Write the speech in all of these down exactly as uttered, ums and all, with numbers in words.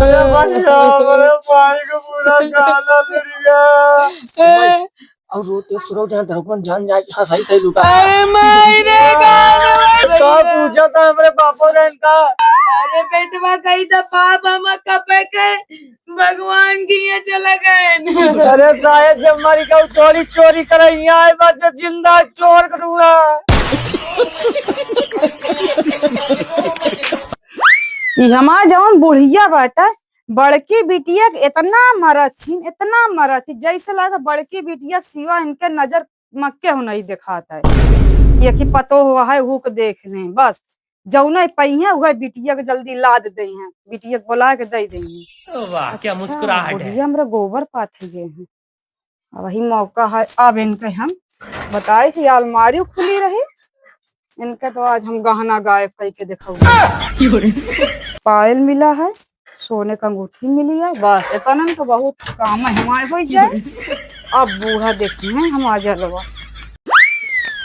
अरे भैया, अरे भाई को पूरा काला लग गया। ए, और रोते सुनो, जहाँ दरोगन जान जाए, हाँ, सही, सही लुका। अरे माई रे, गाना बजा का दिया। पूछा था हमरे बापो ने इनका? अरे बेटवा, कही था पाप हम कपे के भगवान की ये चला गए। अरे साहेब, जब मरी गऊ, थोड़ी चोरी करे, यहाँ आए, बस जिंदा चोर करूँगा। ई हमार जौन बुढ़िया बाटे, बड़की बिटिया के इतना मरत ही, इतना मरत ही, जैसे लगा बड़की बिटिया के सिवा इनके नजर मक्के हो नहीं देखात है। कि एक ही पतो हुआ है, हूक देख लें, बस जौने पइहें, उहे बिटिया के जल्दी लाद देइहें, बिटिया के बोला के दे देइहें। वाह, क्या अच्छा, मुस्कुराहट है। बुढ़िया हमरा गोबर पाथे गए हैं। अब वही मौका है, अब इनके हम बताए कि अलमारी खुली रही, इनके तो आज हम गहना गायब करके दिखाऊंगे। पायल मिला है, सोने का अंगूठी मिली है, बस इतना तो बहुत काम है हमारे हो जाए। अब बूढ़ा देखी है हमार जलवा।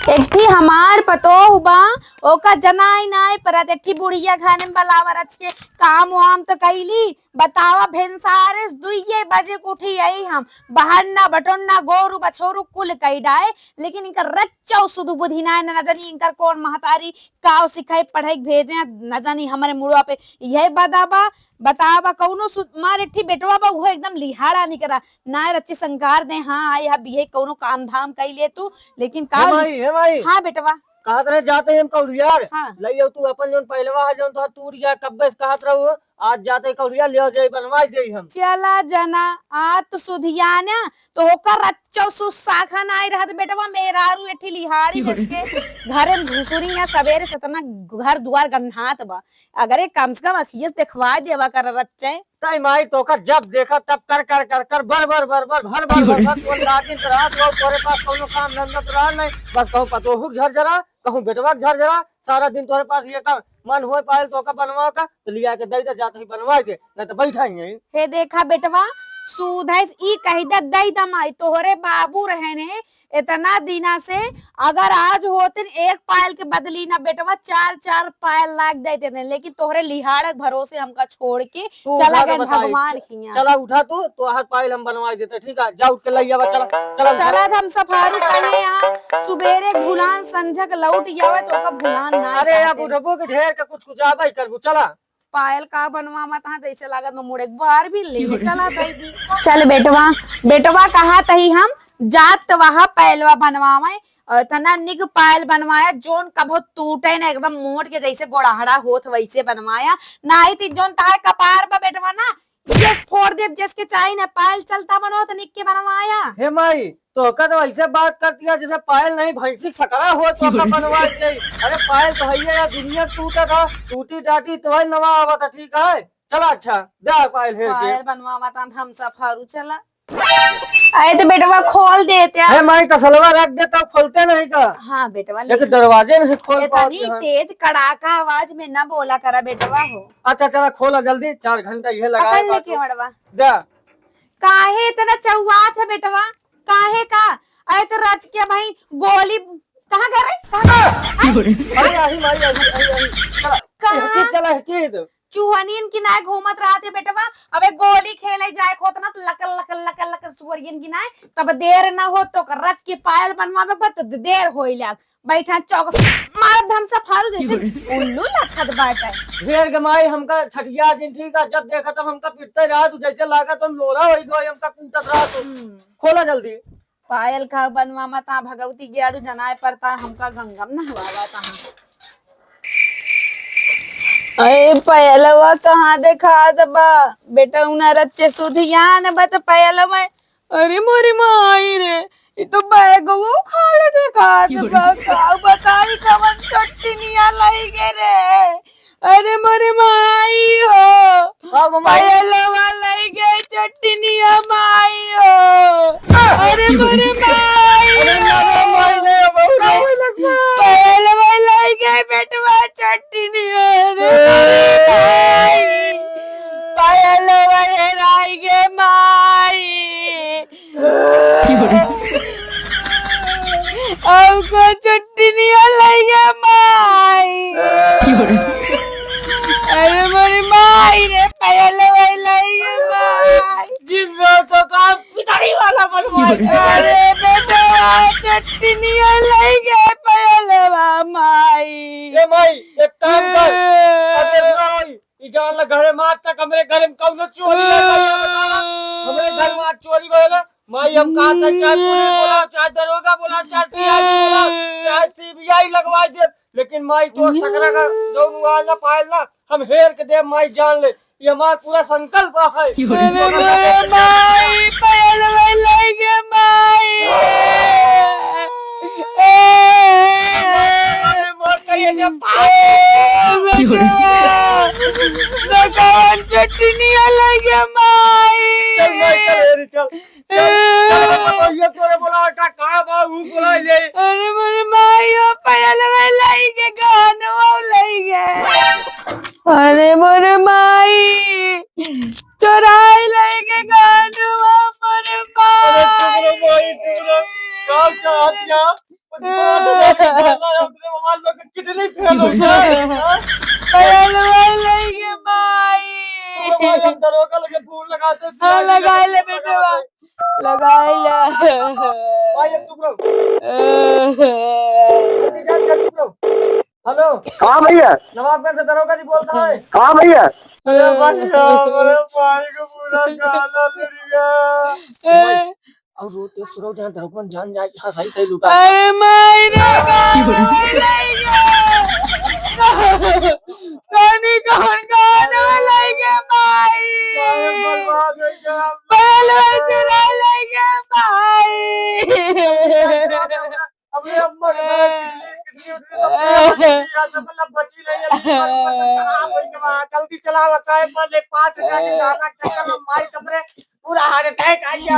एक थी हमार पतोह बा, ओका जनाई नाई परत, एक थी बुढ़िया घरे में बलावा रच के काम वाम तो कैली, बतावा, भिनसारे दुइये बजे के उठी आई हम, बहन्ना बटन्ना गोरू बछोरू कुल कई डाए, लेकिन इनकर रच्चौ सुध बुद्धि नाय, न, न जानी इनकर कौन महतारी काव सिखाई पढ़ाई के भेजे, न जानी हमरे मुड़वा पे यही बदा बा। बतावा, कौनो सु-, मार एक ठी बेटवा बा, उहो एकदम लिहाड़ा निकरा, ना रच्ची संकार दे, हाँ, आई हा बिहे कौनो काम धाम कई ले तू, लेकिन का हे माई, हे माई। हाँ बेटवा। कहत रहे जाते ही हम कौड़ियार, हाँ। लइयो तू अपन जौन पहलवा है, जौन तोहर टूट गया, कब्बे से कहत रहू, आज जाते कौड़िया ले जाई, बनवाई देई हम। चला जना, आ तो सुधियाना, तो होकर रच्चो सुसाखा नाई रहत बेटवा, मेहरारू एठी लिहाड़ी जस के घरे में घुसुरी या सबेरे से तना घर दुआर गन्हात बा। अगर एक कम से कम अखिए से देखवा देवा कर रच्चे। तई माई तोका जब देखा तब कर कर कर कर बर बर बर बर भर भर भर भर तोर लागिन रहा, तो तोरे पास कौनो काम धंधा तो रहा नहीं, बस कहूँ पतोहू के झरझरा, कहूँ बेटवा के झरझरा, सारा दिन तोरे पास ये काम। मन होए पायल तोका बनवा का, तो लिया के दे दे, जात ही बनवा के, नहीं तो बैठा ही नहीं। हे देखा बेटवा, सूद है, ई कही दे, दे द माई, तोहरे बाबू रहे ने इतना दिना से, अगर आज होते न एक पायल के बदली ना बेटवा, चार चार पायल लाग देते थे, लेकिन तोहरे लिहाड़क भरोसे हमका छोड़ के तू चला उठा के गए बताई। भगवान खिया। चला उठा तू, तोहार पायल हम बनवा देते, ठीक है? जा उठ के लइया बा, चला, चला उठा। चला हम सफारू कहे यहाँ, सुबेरे भुलान संझक लौट आवे तो ओका भुलान ना अरे, चाहते। अब उठबो के ढेर के कुछ कुछ आबे करबू, चला। पायल का बनवा मत हाँ, जैसे लागत में मुड़े बार भी ले चला दे दी। चल बेटवा, बेटवा कहा तही हम जात वहा पायलवा बनवावे, और इतना निक पायल बनवाया जोन कभो टूटे ना, एकदम मोट के जैसे गोड़ाहड़ा होत वैसे बनवाया। नाई ती जोन तहार कपार बा बेटवा ना, जस फोड़ देब, जस के चाही ना पायल चलता बनो तो निक के बनवाया। हे माई, तोहका तो ऐसे बात करती है जैसे पायल नहीं भैंसी के सकरा हो तो का बनवा दे। अरे पायल तो है या दुनिया टूटा था, टूटी टाटी तो है नवा आवा था, ठीक है? चला अच्छा, दे पायल हेर के। पायल बनवा मत हम सफारू चला। अरे तो बेटवा खोल देते हैं। हे माई तसलवा रख दे तो खोलते नहीं का? हाँ बेटवा, एक लेकिन दरवाजे नहीं खोल इतनी पाते हैं। तेज कड़ाका आवाज में ना बोला करा बेटवा हो। अच्छा चला खोला जल्दी, चार घंटा ये लगा पकड़ ले के मड़वा। दे। काहे इतना चौआत है बेटवा? काहे का? अरे तो रच के भाई गोली कहाँ गए रे? कहाँ गए? अरे आही माई, आही, आही, आही। चला, कहाँ? हिकी चला, हिकी। चूहनियन की नाय घूमत रहत है बेटवा। अबे गोली खेले जाए खोत ना तो लकल, लकल, लकल, लकल सुअरियन की नाय। तब देर ना हो तो रच के पायल बनवावे बा तो देर होई लाग। बैठा चौक मार धमसा फाड़ू जैसे उल्लू लखत बाटे। ढेर के माई हमका छठिया दिन ठीक है, जब देखा तब हमका पिटते रहा तू, जैसे लागा तुम लोरा होई गई, हमका कूटत रहा तू। हम्म। खोला जल्दी। पायल का बनवा मता भगवती ग्यारू जनाए पड़ता, हमका गंगम नहवावा तहाँ। अरे पायलवा कहाँ देखात बा? बेटा उना रच्चे सुधियान बत पायलवा। अरे मोरी माई रे, ई तो बैगवो खाली देखात बा। का बताई कवन चट्टिनिया लइगे रे। अरे मोरी माई हो, का हो माई? पायलवा लइगे चट्टिनिया माई हो। अरे मोरी माई अरे हो। ना रे माई रे, बहुत रोवे लगबा। पायलवा लइगे बेटवा चट्टिनिया रे ए। माई। पायलवा हेराइगे माई। अउको चट्टिनिया लइगे माई। अरे मोरी माई रे, पायल वाला अरे मार तक हमरे घर में कौनो चोरी ना भइल, बतावा। हमरे घर में आज चोरी भइल। माई हम कहा था, चाहे पुलिस बोलाओ, चाहे दरोगा बोलाओ, चाहे सीआईडी बोलाओ, चाहे सीबीआई लगवाई दे, लेकिन माई तोर सकरा का जौन आयल ना पायल ना, हम हेर के देब माई, जान ले। ये हमार पूरा संकल्प है। अरे मोरे माई, पायल वायल लइगे माई। ए, मोर करिया जब पायल। ए, बेटवा, भगवान चटनिया लइगे माई। चल माई, चल, हेरी, चल। चल, चल, हम पतोहिया तोरे बोला का, का बा, ऊ बोला ले। अरे मोरे माई, ओ पायल वायल लइगे, गहनवा लइगे। अरे मोरे माई, चोराई लइगे गहनवा मोरे अरे चुप रहो माई। माई, चुप रहो। का चाहत क्या? पाँच हजार के गहना है, अपने मोबाइल से किडनी फेल हो गया। पायल वायल लइगे माई। चुप रहो माई, हम दरोगा लगे फोन लगाते हैं, हाँ, सीआईडी लगा लगे ले फोन बेटवा। लगाते हैं। लगाई ला। भाई, अब चुप रहो। अरे जान, चुप रहो। हेलो। हाँ भैया। नवाबगंज से दरोगा जी बोलता है। हाँ भैया। अरे भैया, अरे भाई को पूरा काला लड़ गया। और रोते सुनो, जहाँ दरोगन जान जाए कि हाँ, सही, सही लूटा। अरे माई रे, गाना वाला ये। कौनी कौन गाना वाला ये माई? सारे बर्बाद हो गए हम। पहले से रह लेंगे माई। अबे अम्मा के पास कितनी, कितनी, कितनी, मतलब बची नहीं है, खराब हो गया। जल्दी चला, साहब, पर ले पाँच हजार के गाना के चक्कर में माई सबरे पूरा heart attack आ गया।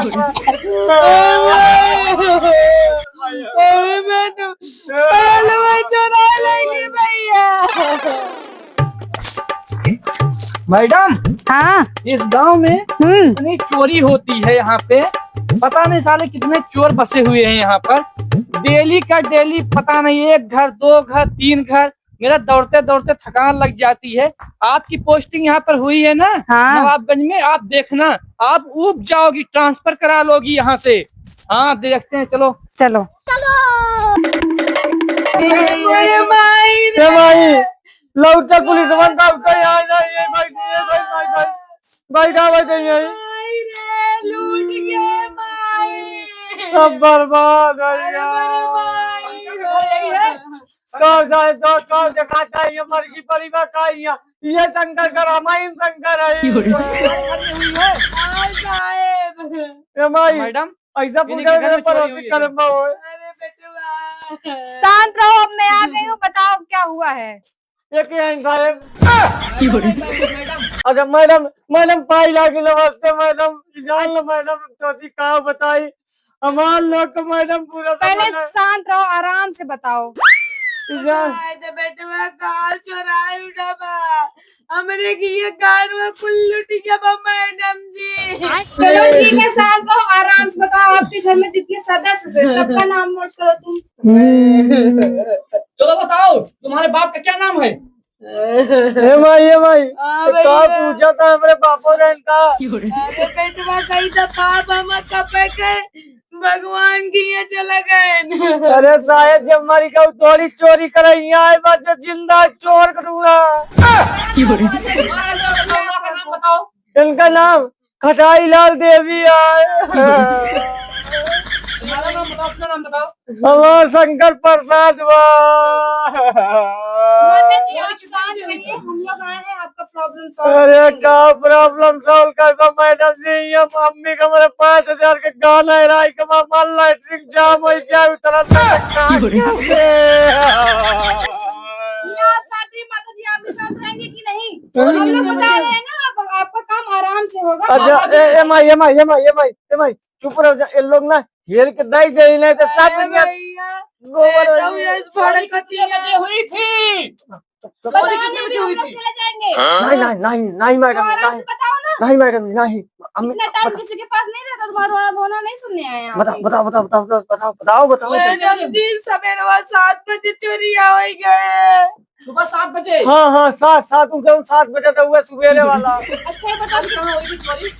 अरे बेटू, पहले मैं चुरा लेगी भैया। मैडम, हाँ। इस गांव में हम्म। इतनी चोरी होती है यहाँ पे, पता नहीं साले कितने चोर बसे हुए हैं यहाँ पर। डेली का डेली, पता नहीं, एक घर, दो घर, तीन घर, मेरा दौड़ते दौड़ते थकान लग जाती है। आपकी पोस्टिंग यहाँ पर हुई है ना, हाँ। नवाबगंज में, आप देखना, आप ऊब जाओगी, ट्रांसफर करा लोगी यहाँ से। हाँ, देखते हैं, चलो। चलो। अरे माई रे। ए माई, लौट चल, पुलिस बंदा उतर, यहाँ, यहाँ, ये भाई, ये भाई, भाई, भाई, भाई, क्या भाई, यही? माई रे, लूट गए माई। सब बर्बाद हो अरे गया। मेरे माई रे। कहाँ जाए तो, कहाँ दिखाता है, ये मर की परी बा, कहाँ ये? ये शंकर का रामायण शंकर है। क्यों रे? हाँ साहेब। ए माई, मैडम, ऐसा इन्हीं पूछा के घर में पड़ोसी चोरी हुई है। करम बा होए। अरे बेटवा। शांत रहो, अब मैं आ गई हूँ, बताओ क्या हुआ है? ये क्या है साहेब? क्यों रे? अच्छा मैडम, मैडम पाई लागी, नमस्ते मैडम, जान लो मैडम, तोसी का बताई, हमार लोग तो मैडम पूरा पहले सामान है। शांत रहो, आराम से बताओ। जा- आए तो बेटवा का चोराई उठा बा। हमरे के ये कार में कुल लुट गया बा मैडम जी। चलो ठीक है, शांत रहो, आराम से बताओ। आपके घर में जितने सदस्य थे, सबका नाम नोट करो तुम। चलो बताओ, तुम्हारे बाप का क्या नाम है? हे माई, हे माई, हाँ तो का भैया। पूछा था हमरे बापो ने इनका? अरे बेटवा, कही था बाप हम कपे के भगवान की ये चला गए। अरे साहेब, जब मरी गऊ थोड़ी चोरी करे, यहाँ आए बात जो जिंदा चोर करूँगा। बताओ। इनका नाम खटाई लाल देवी आए। तुम्हारा नाम बताओ, अपना नाम बताओ। हमार शंकर प्रसाद बा। माता जी, आप शांत रहिए, हम लोग आए हैं आपका problem solve अरे करने। का problem solve करबा मैडम जी, ये मम्मी का मेरे पाँच हजार के गाना है, राई के मामा लैट्रिन जाम हो गया, उतरा था, का क्यों रे? क्या? ये आप शांत रहिए, माता जी, आप भी शांत रहेंगे कि नहीं? हम लोग बता रहे हैं ना, आप, आपका काम आराम से होगा। अच्छा, ए, ए माई, ए माई, ए माई, ए माई, ए माई, चुप रहो जा, ये लोग ना हेर के दे दे, नहीं तो सब अरे दुनिया भैया, गोबर हो जाएगी। ये तो इस भड़कती कितने बजे हुई थी? चुप, चुप, चुप। पता नहीं, अभी हम लोग चले जाएंगे। नहीं, नहीं, नहीं, नहीं, मैडम, आराम से नहीं। बताओ ना। नहीं, मैडम, नहीं। अम्मी, इतना टाइम बता- किसी के पास नहीं रहता, तुम्हारा रोना धोना नहीं सुनने आए हैं यहाँ बता-, पे। बताओ, बताओ, बताओ, बताओ, बताओ, बताओ। मैडम जी, सवेरवा सात बजे चोरिया हो गए। सुबह सात बजे? हाँ, हाँ, सात, सात, उनके सात बजे तो हुआ सुबेरे वाला। अच्छा, ये बताओ, कहाँ हुई थी चोरी?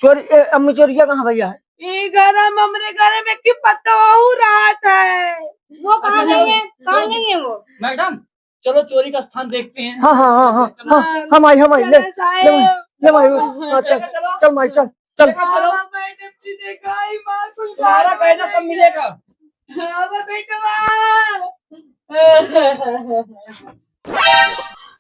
चोरी, ए, अम्मी, चोरिया कहाँ भैया है? ई घर हम, हमरे घर में की पतोहू रात है। वो कहाँ अच्छा, गई है? कहाँ गई है वो? मैडम, चलो चोरी का स्थान देखते हैं। हाँ, हाँ, हाँ, हाँ, चलो। हाँ, हम आई, हम आई, ले, चलो ले माई, साहेब। ले माई, हाँ, चल, चलो। चल माई, चल, चल। चलो, चलो। हाँ, मैडम जी, देखा, आई माँ कुल तुम्हारा गहना सब मिलेगा। हाँ, बेटवा।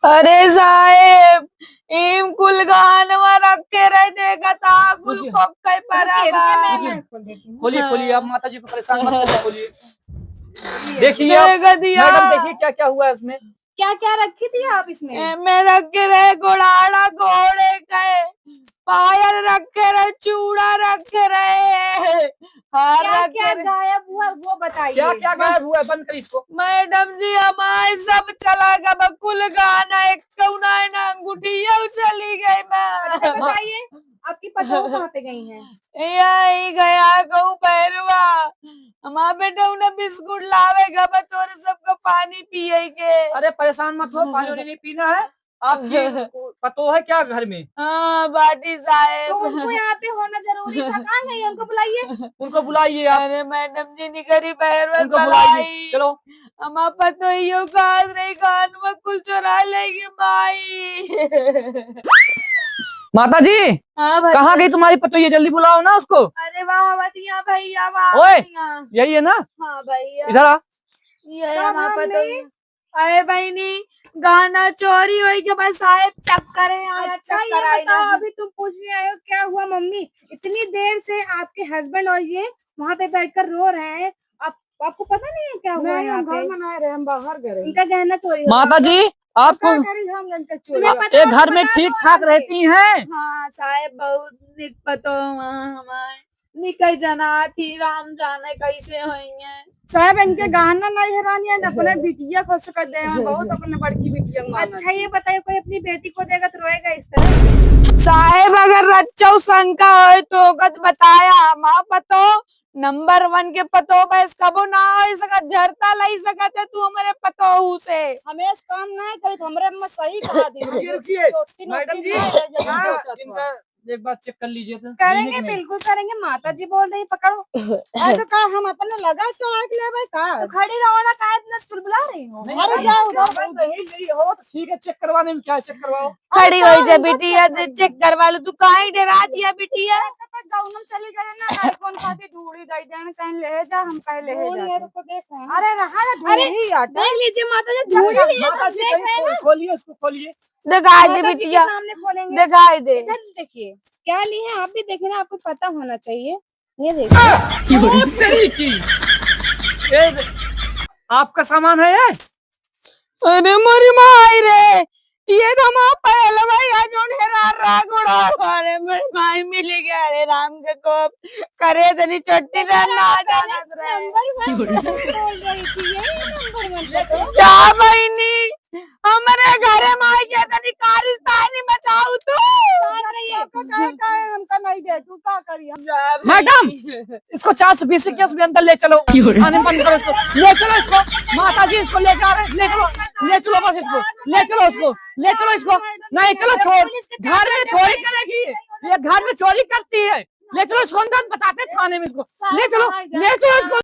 अरे साहेब, इम कुल गहनवा रखे रहे, देखा था, कुल रुकिए। खोखे परा रुकिए, बा। रुकिए, मैं, मैं खोल देती हूँ। खोलिए, हाँ। खोलिए, आप माता जी को परेशान मत करिए, खोलिए। देखिए आप, देखा दिया। मैडम, देखिए क्या क्या हुआ है इसमें। क्या क्या रखी थी आप इसमें? ए, में रखे रहे गोड़ाड़ा, घोड़े के पायल रखे रहे, चूड़ा रखे रहे, हार क्या रखे क्या रहे। गायब हुआ वो बताइए। क्या क्या गायब हुआ है? बंद कर इसको। मैडम जी, हमारे सब चला गया, बा कुल गहना, एक कौना है ना, अंगूठिया चली गई बा। अच्छा, बताइए, आपकी पतोह कहाँ पे गई हैं? यही गया कहूँ बहरवा, हमार बेटा उन्हें बिस्कुट लावे गवा तोरे सबका पानी पिए के। अरे परेशान मत हो, पानी वानी नहीं पीना है। आपकी पतोह है क्या घर में? हाँ, बाटी साहेब। तो उनको यहाँ पे होना जरूरी था, कहाँ गई? उनको बुलाइए। उनको बुलाइए आप। अरे मैडम जी, निकरी बहरवा उनको बुलाइए। बुलाई। चलो। हमार पतोहियो का आज रही कान में कुल चुरा लेगी माई। माता जी, हाँ भैया। कहाँ गई तुम्हारी पतोहिया? जल्दी बुलाओ ना उसको। अरे वाह, वाह, दिया भैया, वाह, ओए, भैया। यही है ना? हाँ भैया। इधर आ। ये है का हमार भाभी? पतोहिया। अरे बहिनी, गहना चोरी होई के बस साहेब चक्कर है, आया अच्छा, ये चक्कर आई बताओ, ना। अभी तुम पूछ रही आए हो क्या हुआ मम्मी? इतनी देर से आपके husband और ये वहाँ पे बैठकर रो रहे हैं, आप, आपको पता नहीं है क्या हुआ नहीं, यहाँ हम घर पे? में नहीं रहे, हम बाहर गए रहे। इनका गहना चोरी हो गया। माता जी, आपको क्या करी हम इनका चोरी? तुम्हें पता एक हो घर तो में बता ठीक दो ठाक आके। रहती हैं। हाँ, साहेब बहुत निक पतो वहाँ हमारे। निकल जना थी, राम जाने कैसे होइहैं। साहेब, इनके गहना नहीं हेरानी है, अपने बिटिया खुश कर दे हैं, बहुत अपने बड़की बिटिया को मानत। अच्छा, ये बताइए, कोई अपनी बेटी को देगा तो रोएगा इस तरह? साहेब, अगर रच्चौ शंका होए तो ओकत बताया, हमार पतोह number one के पतोह बस कबो ना हो सकत, झरता लई सकत है तू हमरे पतोहू से। हमेश काम ना करे तो हमरे अम्मा सही कहा दी। रुकिए, रुकिए, मैडम जी, हाँ, इनका एक बार check कर लीजिए तो। करेंगे, बिल्कुल करेंगे। माता जी बोल रही, पकड़ो। अरे तो का हम अपने लगा चढ़ा के लेबै का? तो खड़ी रहो ना, काहे इतना चुलबुला रही हो? नहीं, अरे नहीं, जाओ, जाओ, जाओ। नहीं, नहीं हो तो ठीक है, check करवाने में क्या है, check करवाओ। खड़ी होई जा बिटिया, check करवा लो। तू काहे डरा दिया बिटिया? तो गाँव में चली गई ना, कौन खाती ढूंढी दई देन, कहीं ले जा, हम कहीं ले जा। अरे रहा है, अरे ढूंढी आटा। देख लीजिए माता जी, ढूंढी लिए, माता जी, देख रहे हैं ना। खोलिए उसको, खोलिए। दिखाई दे बिटिया, सामने खोलेंगे। दिखाई दे। इधर देखिए, क्या ली है आप भी देखिए ना, आपको पता होना चाहिए। ये देखिए। ओ तेरी की। ये दे-, आपका सामान है ये? अरे मोरी माई रे, ये तो हमार पहलवा या जोन हेरा रहा गोड़ा। अरे मोरी माई मिल गया, अरे राम के कोप करे तनी चोटी ना, ना जाना रे। Number one बोल रही थी, यही number one का तो। जा बहिनी, हमरे घरे में आइके तनी कारिस्तानी मचाऊ तू। काहे, काहे हमका नहीं दे, तू का करी हम? मैडम, इसको चार सौ बीस के केस में अंदर ले चलो। थाने में बंद करो इसको। ले चलो इसको। माता जी इसको ले जा रहे हैं। ले चलो। ले चलो बस इसको। ले चलो इसको। ले चलो इसको। नहीं चलो छोड़। घर में चोरी करेगी। ये घर में चोरी करती है। ले चलो इसको अंदर बताते हैं थाने में इसको। ले चलो। ले चलो इसको।